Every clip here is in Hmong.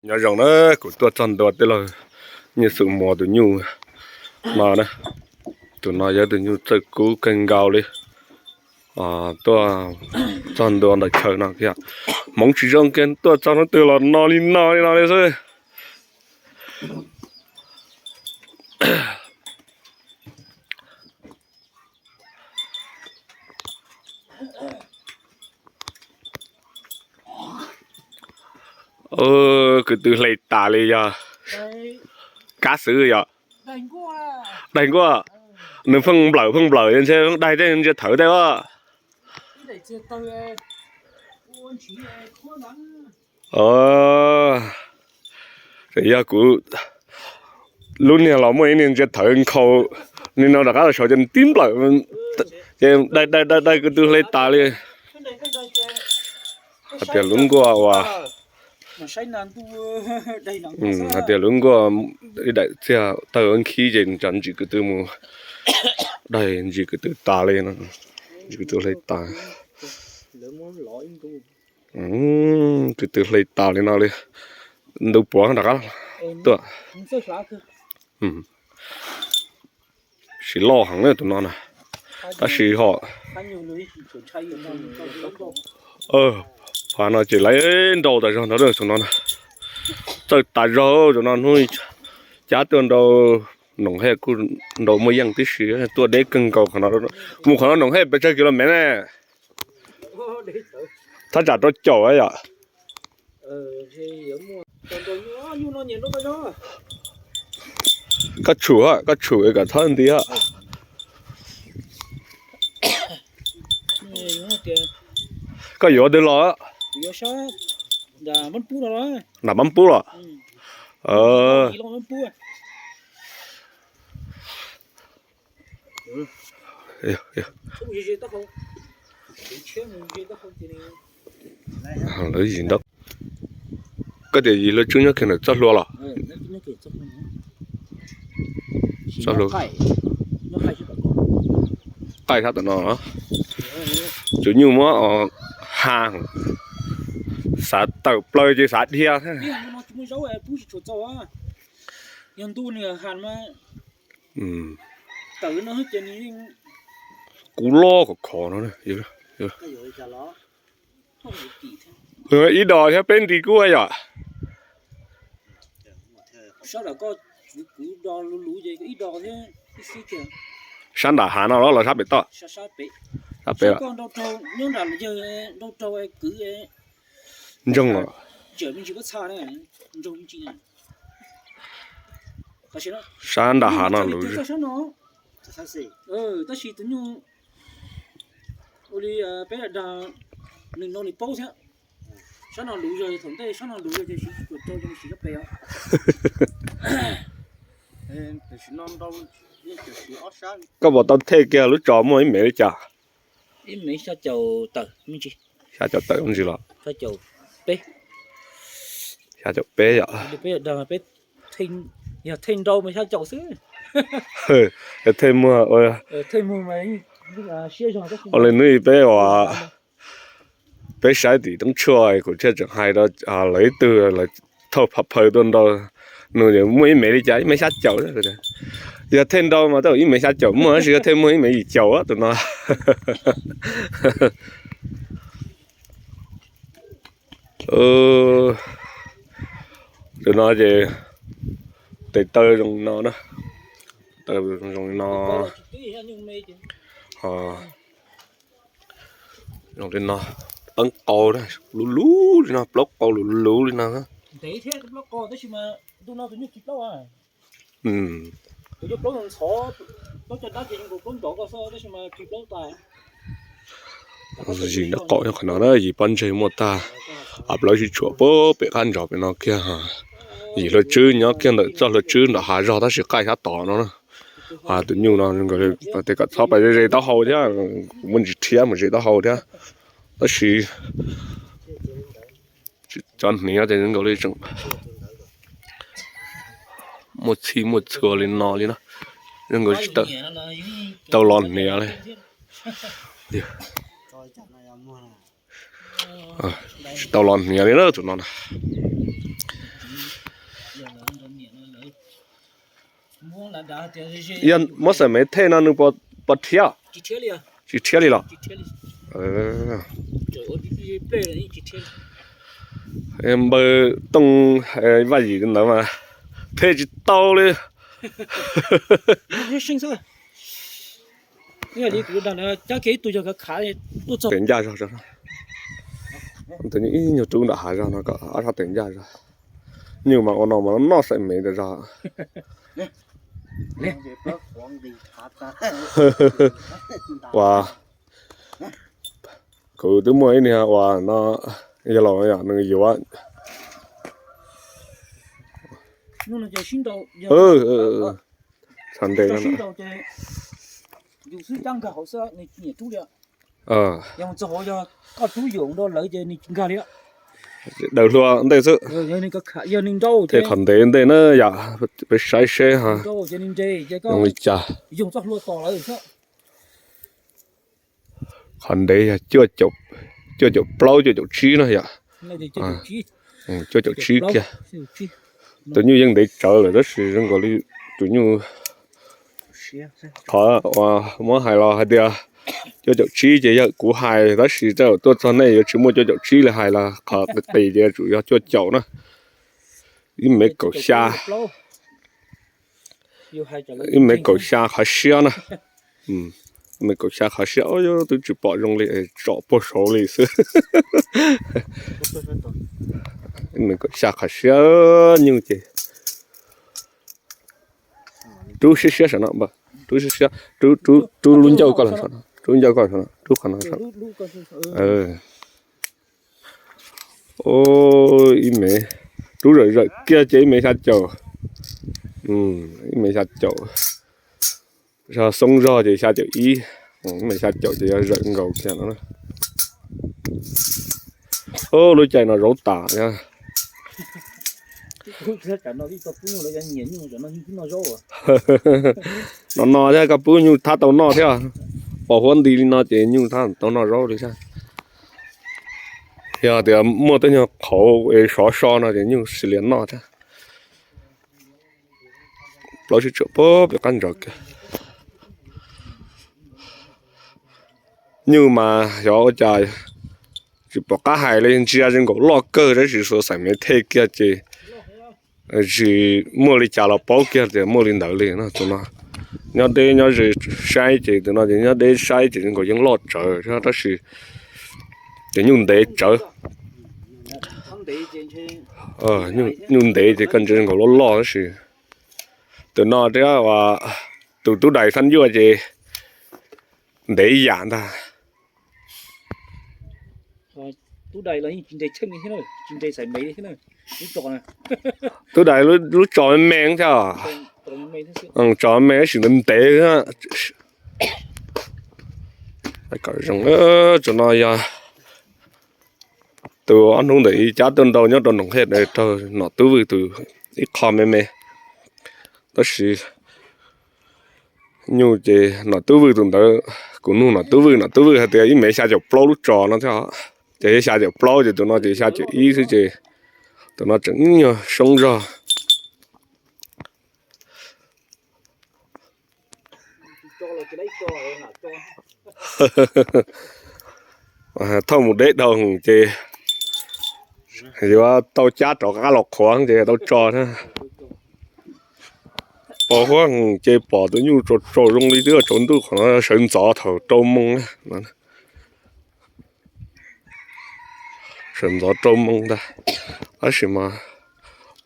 Nyob zoo na, kuv tuaj txog ntua tej laug Nyiaj Xwm Muas tus nyuj no na. Tus no yog tus nyuj txawj kub kawg nkaus li. Tuaj txog ntua ntawm chaw no kiag, hmoov tsis zoo kiag, tuaj txog hnub twg los no li no li no li xwb. Kwv tw hle tas li yog kab xwb yom. Daig nkuaj, nws pheej nplawm pheej nplawm ntshe daig tej ntsia thawv tej a. Yog kuv lub niag los muaj ib niag ntsia thawv nkhaus li no rov qab los saud ces tib nplawm, ces daig daig daig kwv tw hle tas li. Hais tias lub nkuaj uas, hais tias lub nkuaj ib daim txiag tawg nkhib ces cov ntsis kwv tw mus, daig ntsis kwv tw tas li no, ntsis kwv tw hle tas. Kwv tw hle tas li no li, ntu puav rov qab tuaj. Siv loj heev na tus no na, tab sis ho, phav no ces lawv nrau tas zog ntawd tus no na. Txawj tas zog tus no, hnub cab tuaj nrau Noom Hej kuj nrau muaj yeej tib si, tuaj deb kawg nkaus qhov no. Mus qhov no Noom Hej pes tsawg kis los mev ne? Thaj tsam rau caum yom. Koj tshum, koj tshum kom txhob nti. Koj yuav twg los? Nram Mab Pub los? Lawv yim nrab. Koj tias yim hlua tswb nyob kiag ntawm txoj hlua los? Txoj hlua qaij sab tom no. Tus nyuj muab ha, xav tawm plaws ces xav dhia. Kub loj khov khov no. Ib dos thiab peb nti kub yom. Sab nram hav no los sab pem toj? Sab pem. Ntsoog os. Sab nram hav no luv. Koj puas tau thej kiag lub tso muaj ib mev li cas? Xya caum tawm me ntsis los? Xya caum peb yom. Yog thej nrau mas xya caum xwb. Thej muag, ua li hnub peb uas peb saib tim roob tshuaj kuv thiaj tseem hais rau lawv ib tug lawv thauj phav phaw tuaj nrau, nws muaj ib mev li cas ib mev xya caum. Yog thej nrau mas ib mev xya caum muaj, tab sis yog thej muag ib mev yim caum tus no. Tus no ces tes taw zoo no na, taw zoo no, zoo li no, teeb qau luv luv li no, plaub qau luv luv li no. Yim nrab qaum qhov no na, yim pob ntseg muaj tag, plaub sib tshuam pem qab ntsog pem no kiag. Yim hlua tswb nyob kiag ntawm txoj hlua tswb nram hav zog tab sis qaij sab tod no. Tus nyuj no tes kom txhob pais ze taub hau thiab, kuv muaj ntsis rhiab mus ze taub hau thiab. Tab sis cov hniav ces zoo nkaus li tseem muaj txhij muaj txhua li no li na, zoo nkaus tsis tau los hniav li. Tsis tau los hniav li na tus no na. Yog muab xaim mev thej no nws puas rhiab? Tsis rhiab li los? Npawg Tooj Vaj Yim ntawd mas thej tsis tau li. Tes ncaj zog, ib nyuag rub nram hav zog no kom ob sab tes ncaj zog. Nyuj mas ua no mas noj xaim mev tas zog. Ua, kuv twb muaj ib niag uas no yog laus yom, nws yuav. Txog ntes no. Daws hlua ntej xwb. Tej qhov ntev ntej na yom, peb saib seb. Zoo li cas? Qhov ntev yog cuaj caum plaub cuaj caum tsib no yom. Cuaj caum tsib kiag. Tus nyuj yeej ntev tsawv lawm tab sis zoo nkaus li tus nyuj, qhov uas muab hais los hais tias cuaj caum tsib ces yog kuv hais tab sis tej zaum tuaj txog nej yuav tsis muaj cuaj caum tsib li hais los qhov qis ces yuav tsum yog cuaj caum na. Ib mev kaum xya. Ib mev kaum xya qhov siab na. Ib mev kaum xya qhov siab, twb tsis pom zoo li, tsom puag saud li xwb. Ib mev kaum xya qhov siab, nyuj ces rub siab siab saum no, rub siab siab, rub lub ncauj koj los saum no, rub ncauj koj saum no, rub qhov no saum no. Ib mev, rub zawm zawm kiag ces ib mev xya caum, ib mev xya caum, xoob zog ces xya caum ib, ib mev xya caum ces yog zawm nkaus kiag no. Lub caij no zaub tas. No no thiab koj pub nyuj thab tau noj thiab, pos huab nti li no ces nyuj thab tau noj zaub li thiab. Yog tias muaj tej nyuag qhauv es sov so no ces nyuj xis lias noj thiab. Plaub sib tshuam puag pem qab ntsaum kiag. Nyuj mas xyov ua cas tsis pom qab hais li, ntsia zoo nkaus loj kawg tab sis xuas xaim mev thej kiag ces tsis muaj li cas los paub kiag tias muaj li ntawd li no. Tus no nyob deb nyob ze saib ces tus no ces nyob deb saib ces zoo nkaus yeej loj tsawv tab sis ces nyuj ntev tsawv. Nyuj ntev ces koj ntsia zoo nkaus loj loj tab sis tus no thiab tus tub dais thab ncuaj ces ntev ib yam ntag. Tub dais lub tso me me thiab, tso me me tab sis ntev ntev. Kom zoo, tus no yog tus ob hnub ntawm ib cab tuaj ntau nyob rau Noom Hej raug Nom Tub Vwj tus ib qho me me. Tab sis nyuj ces Nom Tub Vwj tus ntawd, kuv nug Nom Tub Vwj, Nom Tub Vwj hais tias ib mev xya caum plaub lub tso no thiab, ces yog xya caum plaub ces tus no ces xya caum ib xwb ces tus no tseem nyuag soob zog. Thauj mus deb dhau ces yuav tau cab rov qab los qhuav ces tau tso thiab. Pos huab ces pom tus nyuj tsaus tsaus zoo li twb tsaus ntuj qhov no sawv ntxov thaum rau moo na. Sawv ntxov rau moo ntag, tab sis mas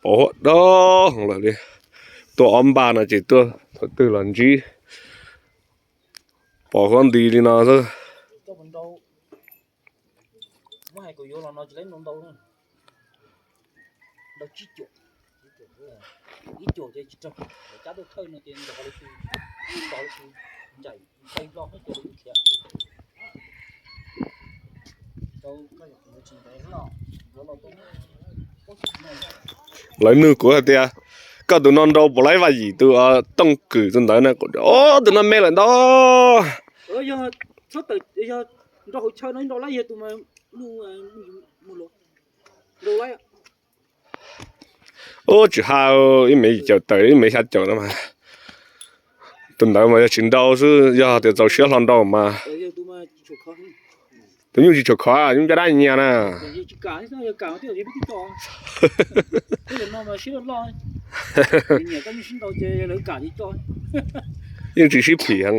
pos huab dawb heev lawm li. Tuaj ob npaj no ces tuaj thaum twg los ntsib pos huab nti li no xwb. Lawv nug kuv hais tias koj tus no nrau puas laib Vaj Yim tus Tooj Kwm tus ntawd na, kuv tias tus no me lawm ntau. Ub, tsis haj, ib mev yim caum tawm ib mev xya caum no mas. Tus ntawd mas yog tsis nrau xwb, yog tias txaus siab hlo nrau mas. Tus nyuj tsis tshua khov, nyuj ncaj dab nyias na. Yeej tsis sib phim heev.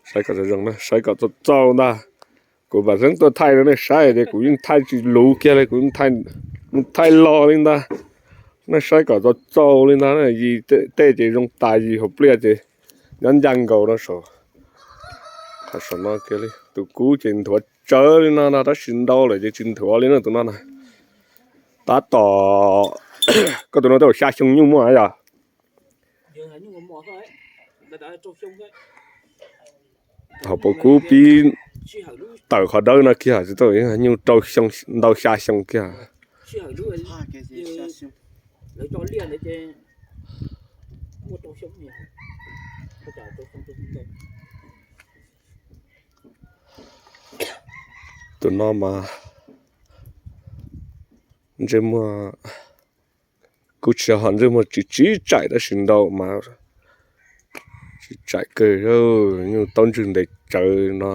Saib kom zoo, saib kom txaus txaus ntag. Kuv mam xeeb tuaj thaij rau nej saib ces kuv yeej thaij tsis luv kiag li, kuv yeej thaij los li ntag. Nej saib kom txaus txaus li ntag, yim tej ces zoo tas, yim hauv pliaj ces nyob ncaj nkaus no saum. Qhov saum no kiag li, tus kub ces nthuav tsawv li no no, tab sis nrau lawm ces tsis nthuav li na tus no na. Tab tom, koj tus no twb xya xyoo nyuj muaj yog? Hauv paus kub pib tawm qhov dawb no kiag, nyuj rau xyoo, ntau xya xyoo kiag. Tus no mas ntsej muag, kuv tsis ho ntsej muag tsis tsis tsaim tab sis nrau mas tsis tsaim kawg, nyuj taub ntswg ntev tsawv no.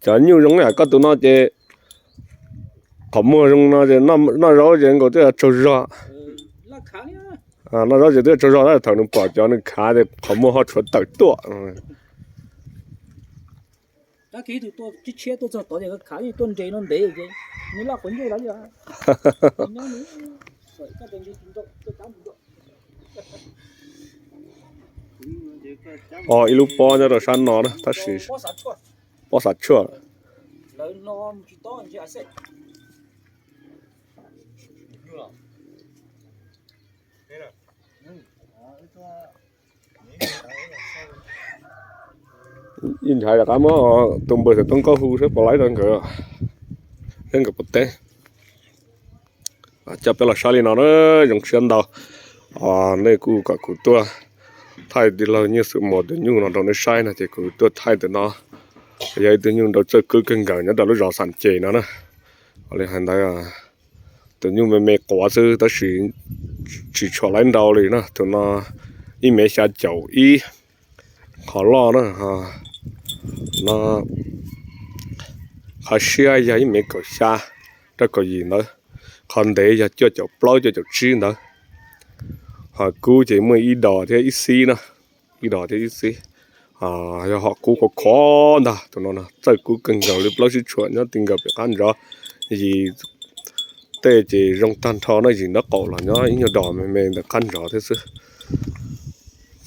Cov nyuj zoo yam koj tus no ces qhov muag zoo no ces noj zaub ces nkaus twb tsaug zog. Noj zaub ces twb tsaug zog tab sis thaum nws pom cov nws khav ces qhov muag ho tshuav tawm tuaj. O, ib lub pob nyob rau sab no na tab sis pob xav tshuaj. Ib ntshai rov qab muab tus npawg xov tooj koj hu saib puas laib rau nkawd, saib nkawd puas teb. Coj peb los saib li no na, zoo siab ntau. Nej kuj kom kuv tuaj thaij tij laug Nyiaj Xwm Muas tus nyuj no rau nej saib no ces kuv tuaj thaij ntawm no. Yog ib tug nyuj nrau txawj kwb kawg nkaus nyob rau lub zos Xam Ces no na. Li hais ntawd, tus nyuj me me quav xwb tab sis tsis tshua laib nrau li na. Tus no ib mev xya caum ib, qhov loj na, no qhov siab yog ib mev kaum xya rau kaum yim ntawd, qhov ntev yog cuaj caum plaub cuaj caum tsib ntawd. Ho kub ces muaj ib dos thiab ib xib na, ib dos thiab ib xib. Yog ho kub khov khov ntag, tus no txawj kub kawg nkaus li, plaub sib tshuam nyob ti nkaus pem qab ntsov. Yim tej ces zoo tag nrho no, yim nraub qaum los nyob ib nyuag dos me me ntawm qab ntsov thiab xwb.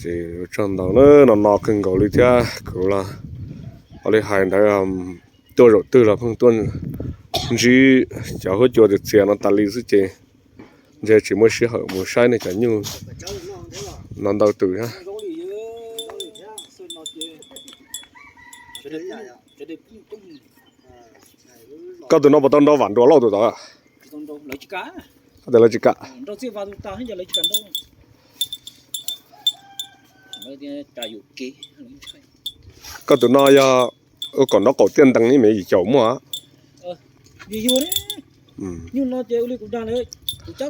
Ces ua tsaug ntau na, no no kawg nkaus li thiab kuv los, ua li hais ntawd, tuaj zaum twg los pheej tuaj ntsib cov huab cua txias txias no tas li xwb ces ntshe tsis muaj sij hawm mus saib nej cov nyuj no ntau tus thiab. Koj tus no puas tau nrau vam nruas lauj tus tod? Koj tus lawv tsis kam. Koj tus no yog ua kom nraub qaum tiaj ntees ib mev yim caum muaj.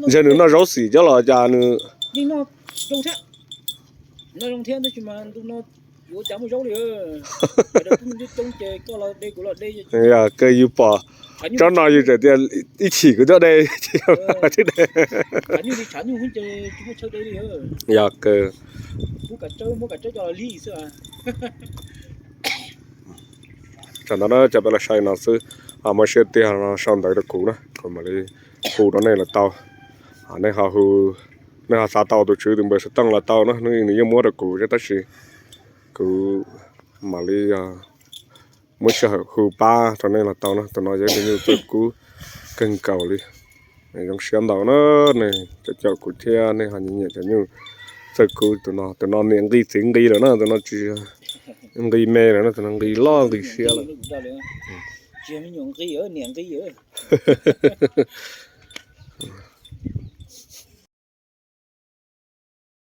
Ntshe nws noj zaub xim cov los cas nws Yog kawg yus pom tsob no yus tseem tias ib chim kuv tuaj de, yog kawg. Tam ntawd na cov peb los saib no xwb, muaj siab tiag no sau ntawv rau kuv na, kuv mam li hu rau nej los tau. Nej ho hu, nej ho xav tau tus tswv tus npawb xov tooj los tau na, nws yeej muab rau kuv thiab tab sis kuv mam li muab sij hawm hu pab rau nej los tau na. Tus no yog ib tug nyuj txawj kub kawg nkaus li. Zoo siab ntau na, nej cov caum kuv thiab nej ho nyiam nyiam cov nyuj txawj kub. Tus no, tus no niam nqi txiv nqi lawm na, tus no tsis nqi me lawm na, tus no nqi loj nqi siab lawm.